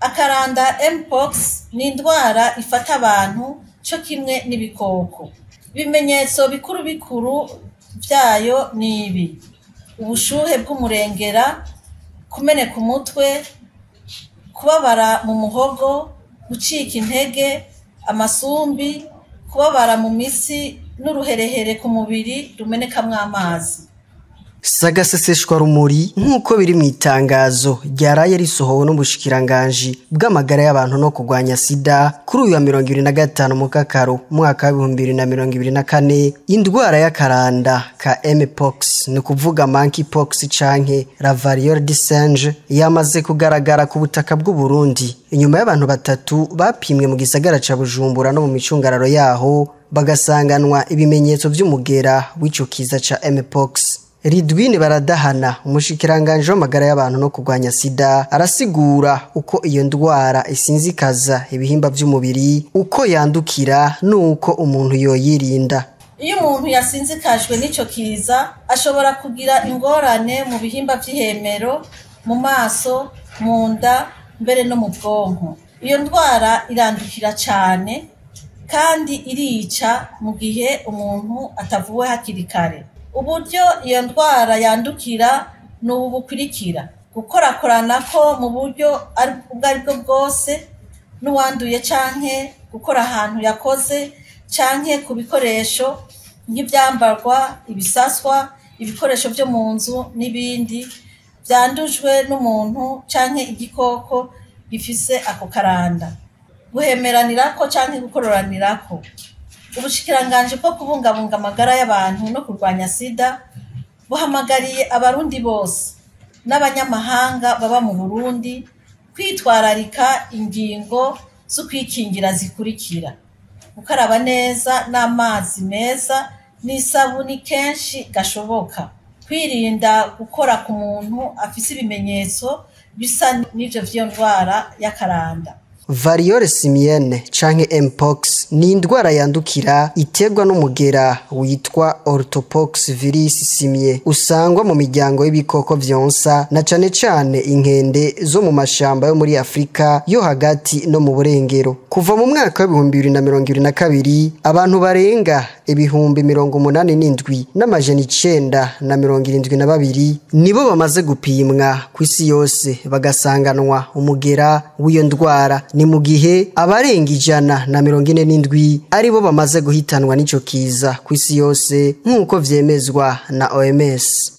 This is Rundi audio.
Akaranda Mpox ni indwara ifata abantu co kimwe n'ibikoko. Ibimenyetso bikuru bikuru vyayo ni ibi: ubushuhe bw'umurengera, kumeneka umutwe, kubabara mu muhogo, gucika intege, amasumbi, kubabara mu mitsi n'uruherehere ku mubiri rumenekamwo amazi. Sagaseseshwa rumuri nk'uko biri mu itangazo ryaraye risohowe n'ubushikiranganji bw'amagara y'abantu no kurwanya sida kuri uyu wa 25 Mukakaro umwaka wa 2024, indwara y'akaranda ka Mpox, ni kuvuga monkeypox canke la variole du singe, yamaze kugaragara ku butaka bw'u Burundi inyuma y'abantu batatu bapimwe mu gisagara ca Bujumbura no mu micungararo yaho bagasanganwa ibimenyetso vy'umugera w'ico kiza ca Mpox. Ridwine Baradahana, umushikiranganje w'amagara y'abantu no kurwanya sida, arasigura uko iyo ndwara isinzikaza ibihimba vy'umubiri, uko yandukira n'uko umuntu yoyirinda. Iyo umuntu yasinzikajwe n'ico kiza ashobora kugira ingorane mu bihimba vy'ihemero, mu maso, mu nda, mbere no mu bwonko. Iyo ndwara irandukira cane kandi irica mu gihe umuntu atavuwe hakiri kare. Uburyo iyo ndwara yandukira ni ubu bukurikira: gukorakoranako mu buryo ubwo aribwo bwose n'uwanduye, canke gukora ahantu yakoze, canke ku bikoresho nk'ivyambarwa, ibisaswa, ibikoresho vyo mu nzu n'ibindi vyandujwe n'umuntu canke igikoko gifise ako karanda, guhemeranirako canke gukororanirako. Ubushikiranganji bwo kubungabunga amagara y'abantu no kurwanya sida buhamagariye abarundi bose n'abanyamahanga baba mu Burundi kwitwararika ingingo z'ukwikingira zikurikira: gukaraba neza n'amazi meza n'isabuni kenshi gashoboka, kwirinda gukora ku muntu afise ibimenyetso bisa n'ivyo vy'iyo ndwara y'akaranda. Variole simienne canke Mpox ni indwara yandukira iterwa n'umugera witwa Orthopox virus simie, usangwa mu miryango y'ibikoko vyonsa na cane cane inkende zo mu mashamba yo muri Afrika yo hagati no mu burengero. Kuva mu mwaka wa 2022 abantu barenga 87,972 nibo bamaze gupimwa kw'isi yose bagasanganwa umugera w'iyo ndwara, ni mu gihe abarenga 147 aribo bamaze guhitanwa n'ico kiza kw'isi yose nk'uko vyemezwa na OMS.